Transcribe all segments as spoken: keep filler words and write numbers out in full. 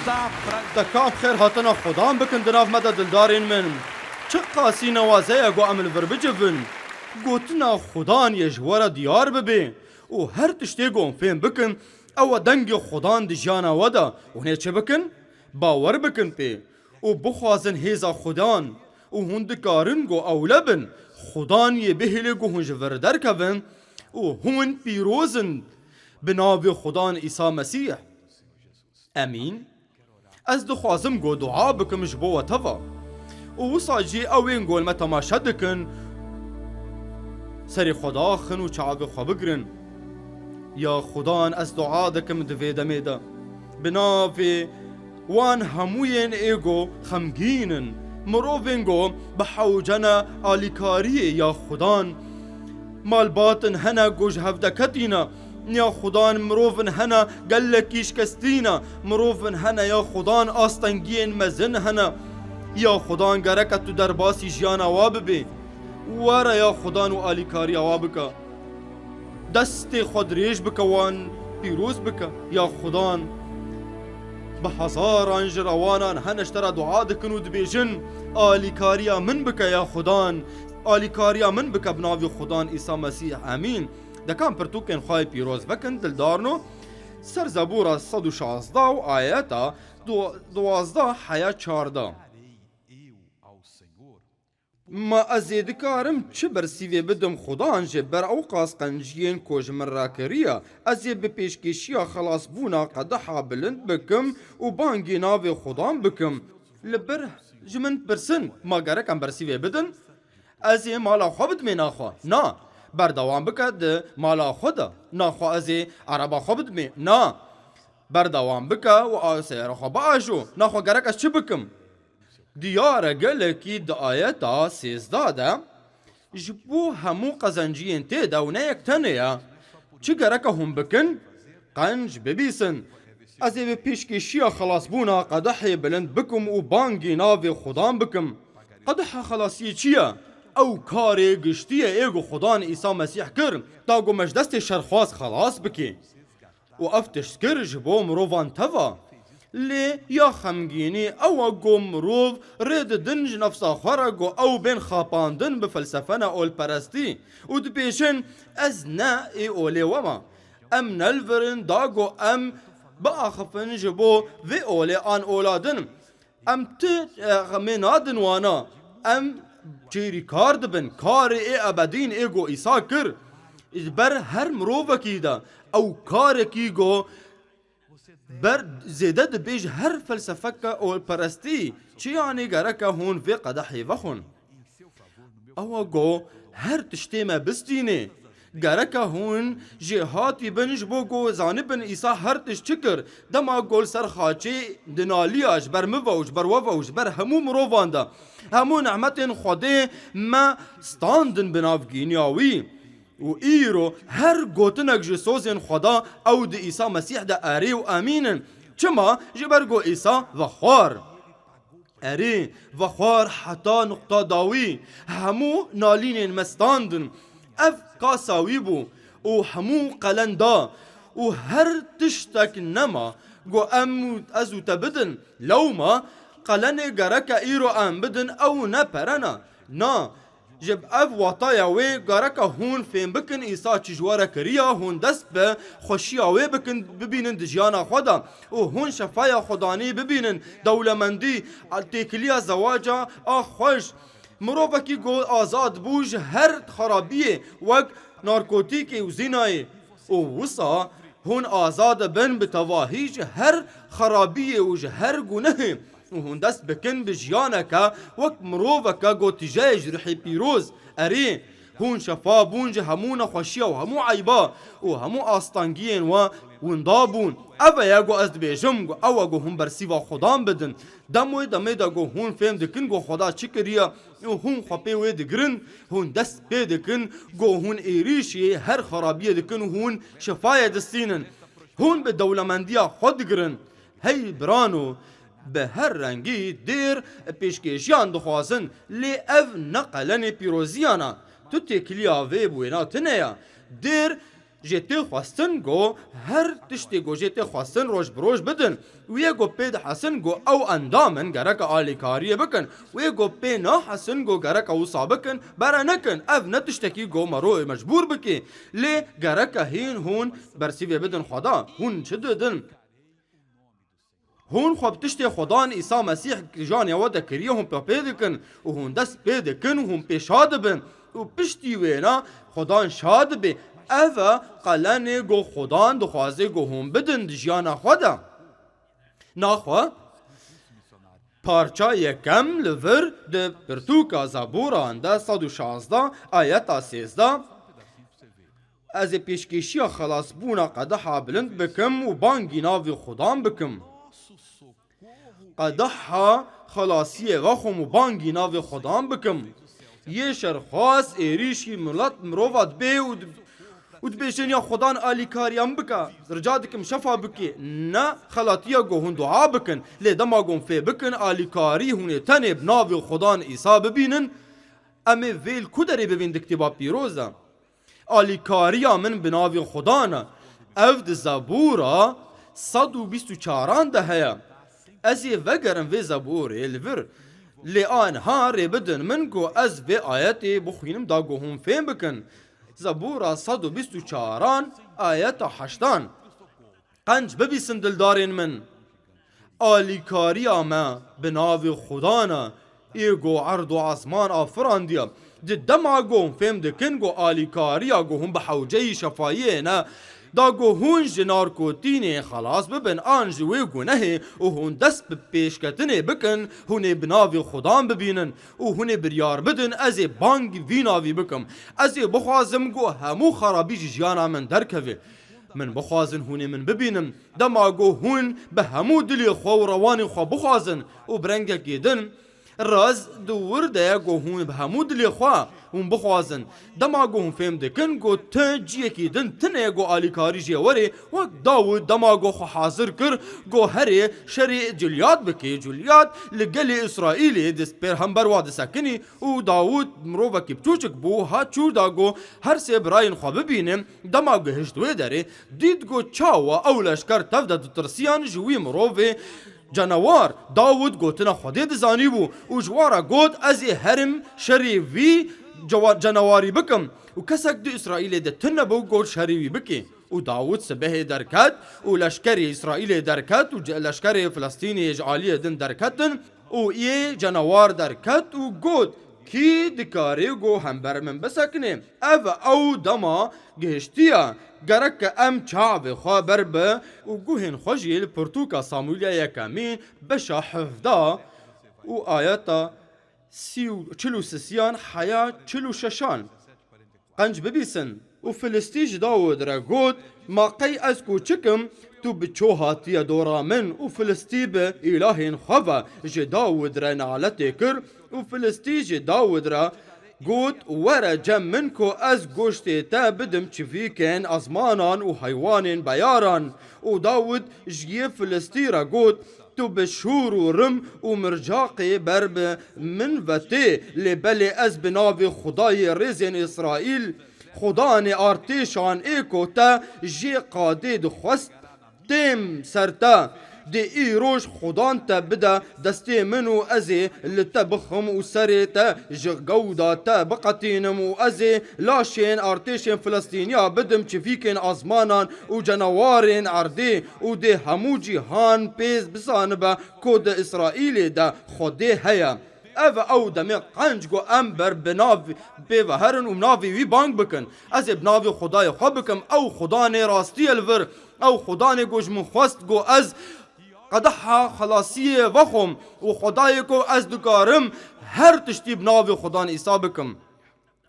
Te kam xêr hatina Xudan bikin di nav me de dildarên min. Çiqasî newaze ye ku em li vir bicivin. Gotina Xudan yê ji we re diyar bibe û her tiştê ku em fêm bikin, ew e dengê Xudan di jiyana we de. Hûn ê çi bikin? Bawer bikin pê û bixwazin hêza Xudan û hûn dikarin ku ewle bin. Xudan yê bihêle ku hûn ji vir derkevin û hûn pîroz in bi navê Xudan Îsa Mesîh. Emîn. Ez dixwazim ku dua bikim ji bo we teva. Û wisa jî ew ên ku li me temaşe dikin, serê xwe daxin û çavê xwe bigirin. Ya Xudan, ez dua dikim di vê demê de. Bi navê wan hemûyên ê ku xemgîn in, mirovên ku bi hewce ne alîkariyê, ya Xudan, malbatin hene ku ji hev deketîne, ya Xudan, mirovin hene gelekî şikestî ne, mirovin hene, ya Xudan, astengiyên mezin hene. Ya Xudan, gereke tu derbasî jiyana wa bibê. Were, ya Xudan, û alîkariya wa bike. Destê xwe dirêj bike, wan pîroz bike, ya Xudan. Bi hezaran ji rewanan hene ji te re dua dikin û dibêjin, alîkariya min bike, ya Xudan. Alîkariya min bike bi navê Xudan Îsa Mesîh. Emîn. Dekan pirtûkên xwe yê pîroz vekin, dildarno. Ser Zebûra sed û şazda û ayeta du-, duwazda heya çarda. Ma ez ê dikarim çi bersîvê bidim Xudan ji ber ew qas qenciyên ku ji min re kiriye? Ez ê bi pêşkêşiya xelasbûna qedeha bilind bikim û bangê navê Xudan bikim. Li bir ji min pirsin, ma gerek em bersîvê bidin? Ez ê mala xwe bidimê naxwe? Na. Berdewam bike di mala xwe de. Naxwe ez ê ereba xwe bidimê? Na. Berdewam bike û a-, seyara xwe biajo. Naxwe gerek ez çi bikim? Diyar e gelekî di ayeta sêzda de, ji bo hemû qezenciyên tê de û ne yek tenê ye. Çi gereke hûn bikin? Qenc bibîsin. Ez ê bi pêşkêşiya xelasbûna qedehê bilind bikim û bangê navê Xudan bikim. Qedeha xelasiyê çi ye? Ew karê giştî ye ê ku Xudan Îsa Mesîh kir, ta ku me ji destê şerxwaz xelas bike. Û ev tişt kir ji bo mirovan teva. Lê ya xemgînî ew e ku mirov rê didin ji nefsa xwe re ku ew bên xapandin bi felsefena olperestî û dibêjin, ez ne ê olê we me. Em ne li vir in da ku em biaxifin ji bo vê olê an ola din. Em ti, e, xemê nadin wana. Em çêrîkar dibin. Karê ê ebedîn ê ku Îsa kir, ji ber her mirovekî de ew karekî ku ber zêde dibe ji her felsefeke olperestî. Çi yanî gereke hûn vê qedehê vexwin? Ew e ku her tiştê me bistînê. Gereke hûn jêhatî bin ji bo ku zanibin Îsa her tişt çi kir. Dema ku li ser xaçê dinaliya ji ber min ve û ji ber we ve û ji ber hemû mirovan de hemû nehmetên Xwedê me standin bi navgîniya wî. Û îro her gotinek ji sozên Xweda ew di Îsa Mesîh de erê û emîn in. Çima? Ji ber ku Îsa vexwar. Erê, vexwar heta nuqta dawî, hemû nalînên me standin. Ev kasa wî bû û hemû qelen da û her tiştek nema ku em û ez û te bidin. Lewma qelenê gereke îro em bidin ew ne pere ne. Na, Ji ev wataya wê gereke hûn fêm bikin Îsa çi ji we re kiriye, hûn dest bi xweşiya wê bikin, bibînin di jiyana xwe de û hûn şefaya Xwedanî bibînin, dewlemendî, têkiliya zewaca a xweş. Mirovekî ku azad bû ji her xerabiyê wek narkotîkê û zînayê û wisa hûn azad bin bi tevahî ji her xerabiyê û ji her gunehê. Û hûn dest bikin bi jiyaneke wek miroveke gotîjeyê ji ruhê pîroz. Erê, hûn şefa bûn ji hemû nexweşiya û hemû eyba û hemû astengiyên we winda bûn. Ev e ye ku ez dibêjim, ku ew e ku hûn bersîva Xudan bidin. Dem wê demê de ku hûn fêm dikin ku Xuda çi kiriye û hûn xwe pê wê digirin, hûn dest pê dikin ku hûn êrîşê her xerabiyê dikin û hûn şefayê distînin. Hûn bi dewlemendiya xwe digirin. Hey birano, bi her rengî dêr pêşkêşiyan dixwazin, lê ev ne qelenê pîroziyan e. Tu têkiliya vê bi wêna tune ye. Dêr Jê tê xwestin ku her tiştê ku jê tê xwestin roj bi roj bidin. Wê ku pê dihesin ku ew endam in, gereke alîkariyê bikin. Wê ku pê nahesin ku gereke wisa bikin, bere nekin. Ev ne tiştekî ku mero mecbûr bikê. Lê gereke hîn hûn bersîvê bidin Xweda. Hûn çi didin? Hûn xwe bi tiştê Xudan Îsa Mesîh jiyanê we de kiriye, hûn pê, pê dikin û hûn dest pê dikin û hûn pê şa dibin û piştî wêna Xudan şa dibê. Ev e qelenê ku Xudan dixwaze ku hûn bidin di jiyana xwe de. Naxwe parça yekem li vir di pirtûka Zebûran de sed û şazdeh ayeta sêzdeh. Ez ê pêşkêşiya xelasbûna qedeha bilind bikim û bangî navê Xudan bikim. Qedeha xelasiyê vexwim û bangî navê Xudan bikim. Yê şerxwaz êrîşî milet mirova dibê û dib-, û dibêjin ya Xudan alîkariya min bike. Rica dikim şefa bikê. Ne xelatiya ku hûn dua bikin. Lê dema ku hûn fê bikin alîkarî hûn ê tenê bi navê Xudan Îsa bibînin. Em ê vê li ku derê bibîn di kitêba pîroz de? Alîkariya min bi navê Xudan e. Ev di Zebûra sed û bîst û çaran de heye. Ez ê vegerim vê Zebûrê li vir. Lê aniha rê bidin min ku ez vê ayetê bixwînim da ku hûn fêm bikin. Zebûra sed û bîst û çaran ayeta heştan. Qenc bibîsin dildarên min. Alîkariya me bi navê Xudan e, ê ku erd û esman afirandiye. Di dema ku hûn fêm dikin ku alîkariya ku hûn bi hewceyî şefayiyê ne, da ku hûn ji narkotînê xelas bibin an ji wê gunehê û hûn dest bi pêşketinê bikin, hûn ê bi navê Xudan bibînin û hûn ê biryar bidin, ez ê bangî vî navî bikim. Ez ê bixwazim ku hemû xerabî ji jiyana min derkeve. Min bixwazin hûn ê min bibînin. Dema ku hûn bi hemû dilê xwe û rewanê xwe bixwazin û bi rengekê din, raz di wir de ye ku hûn bi hemû dilê xwe hûn bixwazin. Dema ku hûn fêm dikin ku ti ciyekî din tune ku alîkarî jê werê, wek Dawid dema ku xwe hazir kir ku herê şerê Cilyad bikê. Cilyad li gelê Îsraîlê di pêr hember wa disekinî û Dawid mirovekî biçûçik bû, hat çûr da ku her sê birayên xwe bibîne. Dema gihişt wê derê, dît ku çawa ew leşker tev de ditirsiyan ji wî mirovê cenewar. Dawid gotina Xwedê dizanîbû û ji wan re got, ez ê herim şerê vî cewa-, cenewarî bikim. Û kesek di Îsraîlê de tune bû ku şerê wî bike. Û Dawid sibehê derket û leşkerê Îsraîlê derket û ce-, leşkerê Filistînê ji aliyê din derketin. Û yê cenewar derket û got, kî dikare ku hember min bisekine? Ev ew dema gihiştiye. Gereke em çavê xwe ber bi û guhên xwe jî li pirtûka Samûîlya Yekemîn beşa hevdeh û ayeta sî û, çil û sisiyan heya çil û şeşan. Qenc bibîsin. Û Filistî ji Dawid re got, ma qey ez ku çikim, tu bi ço hatiye dora min? Û Filistî bi îlahên xwe ve ji Dawid re naletê kir. Û Filistî ji Dawid re got, were cem min ku ez goştê te bidim çivîkên ezmanan û heywanên beyaran. Û Dawid ji yê Filistî re got, tu bi şûr û rim û mircaqê ber bi min ve tê, lê belê ez bi navê Xwedayê rêzên Îsraîl, Xudanê artêşan ê ku te jê qadê dixwest, têm ser te. Dê îroj Xudan te bide destê min û ez ê li te bixim û serê te ji gewda te biqetînim û ez ê laşên artêşên Filistîniya bidim çivîkên azmanan û cenewarên erdê û dê hemû cîhan pê bizanibe ku di Îsraîlê de Xwedê heye. Ev e ew demê qenc ku em ber bi nav pê ve herin û navê wî bang bikin. Ez ê bi navê Xwedayê xwe bikim, ew Xudanê rastî ye li vir, ew Xudanê ku ji min xwest ku ez qedeha xelasiyê vexwim û Xwedayê ku ez dikarim her tiştî bi navê Xudan Îsa bikim.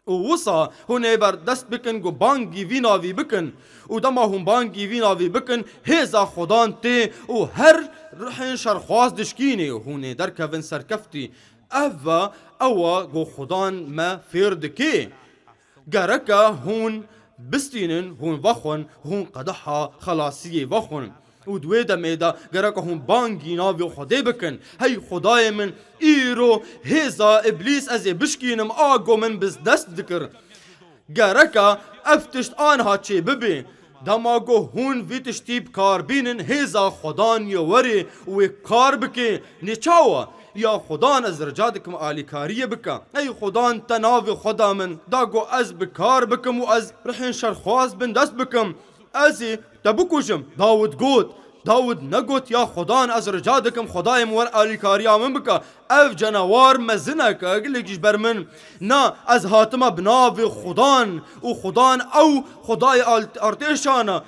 Û wisa hûn ê berdest bikin ku bangî vî navî bikin. Û dema hûn bangî vî navî bikin, hêza Xudan tê û her rihên şerxwaz dişkînê û hûn ê derkevin serkeftî. Ev e ew e ku Xudan me fêr dike. Gereke hûn bistînin, hûn vexwin, hûn qedeha xelasiyê vexwin. Û di wê demê de gereke hûn bangî navê Xwedê bikin. Hey Xwedayê min, îro hêza Îblîs ez ê bişkînim, a ku min bi dest dikir. Gereke Ev tişt aniha çê bibe. Dema ku hûn vî tiştî bi kar bînin, hêza Xwedan yê werê wê kar bike. Nê çawa? Ya Xwedan, ez rica dikim alîkariyê bike. Ey Xwedan, te navê xwe da min, da ku ez bi kar bikim û ez rihên şerxwaz bindest bikim. Ez ê te bikujim. Dawid got, Dawid negot, ya Xwedan, ez rica dikim Xwedayê min wer alîkariya min bike. Ev cenewar mezinek e, gelek ji ber min. Na, ez hatime bi navê Xwedan û Xwedan ew Xwedayê alt-, artêşan e.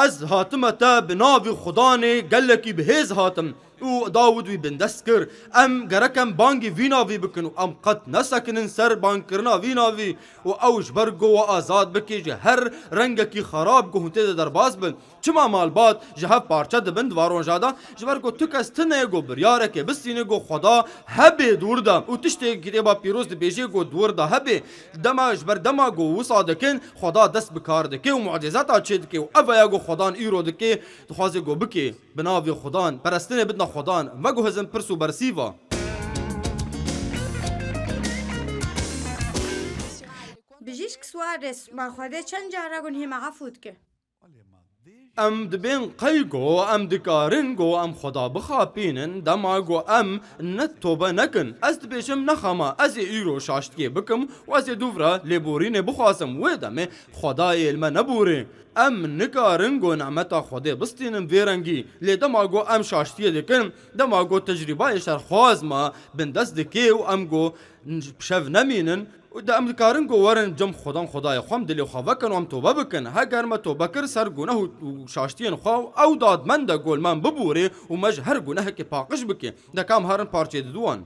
Ez hatime te bi navê Xwedanê gelekî bi hêz hatim. Û Dawid wî bindest kir. Em gerek em bangî vî navî bikin û em qet nesekinin ser bangkirina vî navî û ew ji ber ku we azad bike ji her rengekî xerab ku hûn tê de derbas bin. Çima malbat ji hev parçe dibin di van roja de? Ji ber ku tu kes tune ku biryareke bistîne ku Xweda hebê di wir de û tiştê kitêba pîroz dibêje ku di wir de hebê. Dema ji ber dema ku wisa dikin, Xweda dest bi kar dike û mucizata çê dike û ev e ya ku Xwedan îro dike, dixwaze ku bike. Bi navê Xwedan, perestinê bidine Xwedan, veguhizin pirs û bersîva. Bijîşk Suarez, ma Xwedê çend cara gunhê me efû dike. Em dibên qey ku em dikarin ku em Xweda bixapînin, dema ku em ne tobe nekin. Ez dibêjim nexama, ez ê îro şaştiyê bikim û ez ê dûvra lêborînê bixwazim. Wê demê Xwedayê li me nebûrê. Em nikarin ku nemeta Xwedê bistînin vê rengî. Lê dema ku em şaştiyê dikin, dema ku tecrîbayê şerxwaz me bindest dike û em ku bi şev nemînin, û de em dikarin ku werin cem Xwedan Xwedayê xwe em dilê xwe vekin û em tobe bikin. Heger me tobe kir ser guneh û, û şaştiyên xwe, ew dadmend e ku li me bibûrê û me ji her gunehekê paqij bike. De ka em herin parçeyê diduwan.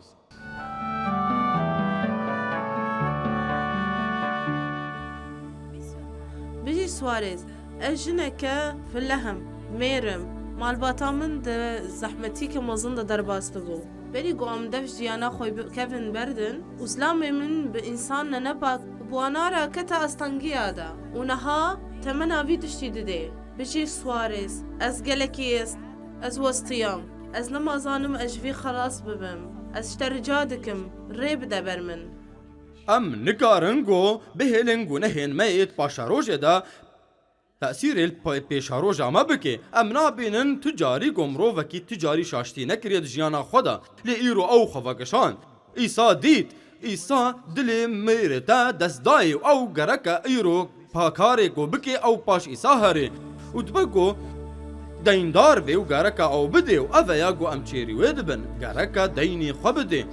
Bijî Suarez, ez jineke fileh im, mêr im. Malbata min di zehmetîke mezin de derbas dibû. Berî ku em dev jiyana xwe bi-, kevin berdin, û zilamê min bi însan nenepak û bi wana re kete astengiya de. Û niha temena vî tiştî didê. Bijî Suarez, ez gelekî êst, ez westiyam. Ez nema zanim ez ji vî xelas bibim. Ez ji te rica dikim, rê bide ber min. Em nikarin ku bihêlin gunehên me yê di paşerojê de tesîrê li pê-, pêşeroja me bike. Em nabînin tu carî ku mirovekî tu carî şaştî nekiriye di jiyana xwe de. Lê îro ew xwe vekişand. Îsa dît. Îsa dilê mêrê te dest dayê û ew gereke îro pa karê ku bike ew paş Îsa herê. Û dibe ku deyndar bê û gereke ew bidê û ev e ya ku em çêrî wê dibin. Gereke deynê xwe bidê.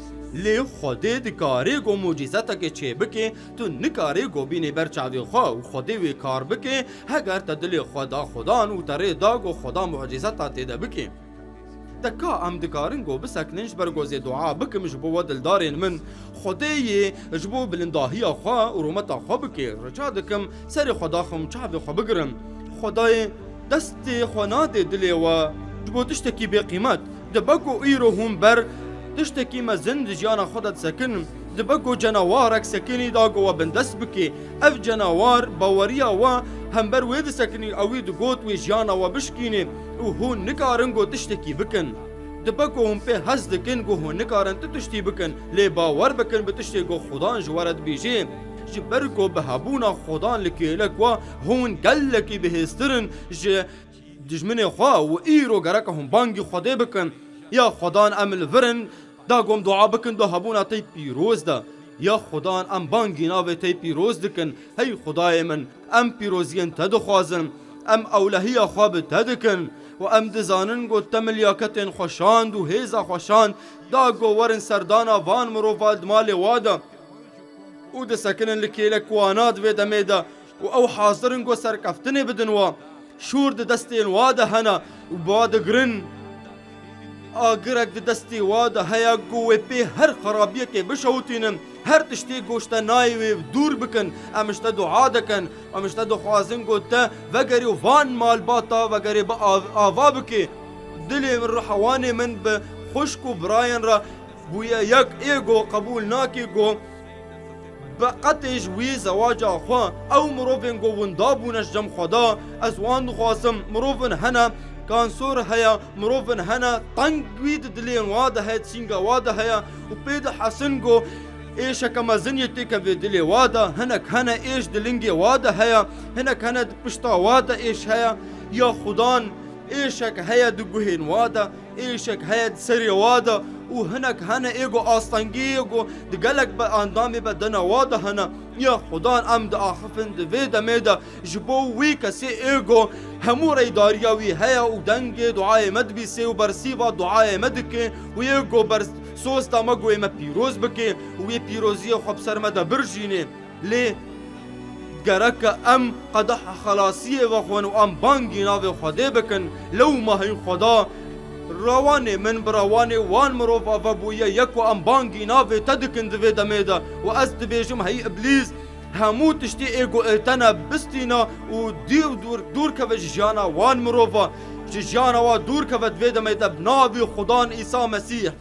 Lê Xwedê dikarê ku mucîzeteke çê bike, tu nikarê ku bînê ber çavê xwe û Xwedê wê kar bike, heger te dilê xwe da Xwedan û te rê da ku Xweda mucîzeta tê de bike. De ka em dikarin ku bisekinin ji ber ku ez ê dua bikim ji bo we dildarên min. Xwedê yê ji bo bilindahiya xwe û rûmeta xwe bike. Rica dikim serê xwe daxim çavê xwe bigirim. Xwedayê destê xwe nade dilê we ji bo tiştekî bêqîmet. Dibe ku îro hûn ber tiştekî mezin di jiyana xwe de disekinin. Dibe ku cenewarek sekinî da ku we bindest bike. Ev cenewar baweriya we hember wê disekinî, ewî digot wê jiyana we bişkînê û hûn nikarin ku tiştekî bikin. Dibe ku hûn pê hez dikin ku hûn nikarin tu tiştî bikin, lê bawer bikin bi tiştê ku Xudan ji we re dibêje. Ji ber ku bi hebûna Xudan li kêlek we hûn gelekî bihêztir in ji dijminê xwe û îro gereke hûn bangî Xwedê bikin. Ya Xudan em li vir in, da ku em dua bikin, da hebûna te yê pîroz de. Ya Xudan em bangî navê te yê pîroz dikin. Hey Xwedayê min, em pîroziyên te dixwazin. Em ewlehiya xwe bi te dikin. Û em dizanin ku te milyaketên xwe şand û hêza xwe şand, da ku werin serdana van mirova di malê wa de. Û disekinin li kêlek wana di vê demê de û ew hazir in ku serkeftinê bidin wa. Şûr di destên wa de hene û bi wa digirin. Agirek di destê wa de heye ku wê pê her xerabiyekê bişewitînin, her tiştê ku ji te nayê wê dûr bikin. Em ji te dua dikin, em ji te dixwazin ku te vegerî û van malbata vegerê bi av-, ava bikê. Dilê min, ruhewanê min bi xwişk û birayên re bûye yek, ê ku qebûl nake ku bi qetê ji wî zewaca xwe, ew mirovên ku winda bûne ji cem Xweda, ez wan dixwazim. Mirovin hene kansor heye, mirovin hene teng wî di dilên wa de heye, di sînga wa de heye û pê dihesin ku êşeke mezin yê têke vê dilê wa de, hinek hene êş di lingê wa de heye, hinek hene di pişta wa de êş heye. Ya Xudan, êşek heye di guhên wa de, êşek heye di serê wa de û hinek hene ê ku astengiyê ku di gelek be endamê bedena wa de hene. Ya Xudan, em diaxifin di vê demê de ji bo wî kesê ê ku hemû reydariya wî heye û dengê duayê me dibîsê û bersîva duayê me dike û ê ku ber-, sosta me ku ê me pîroz bike û wê pîroziyê xwe bi ser me de birjînê. Lê gereke em qedeha xelasiyê vexwin û em bangî navê Xwedê bikin. Lewma hîn Xweda, rewanê min bi rewanê wan mirova vebûye, yek ku em bangî navê te dikin di vê demê de. Û ez dibêjim, hey Îblîs, hemû tiştê ê ku li te ne bistîne û dî û dûr, dûr keve ji jiyana wan mirova, ji jiyana wa dûr keve di vê demê de bi navê Xudan Îsa Mesîh.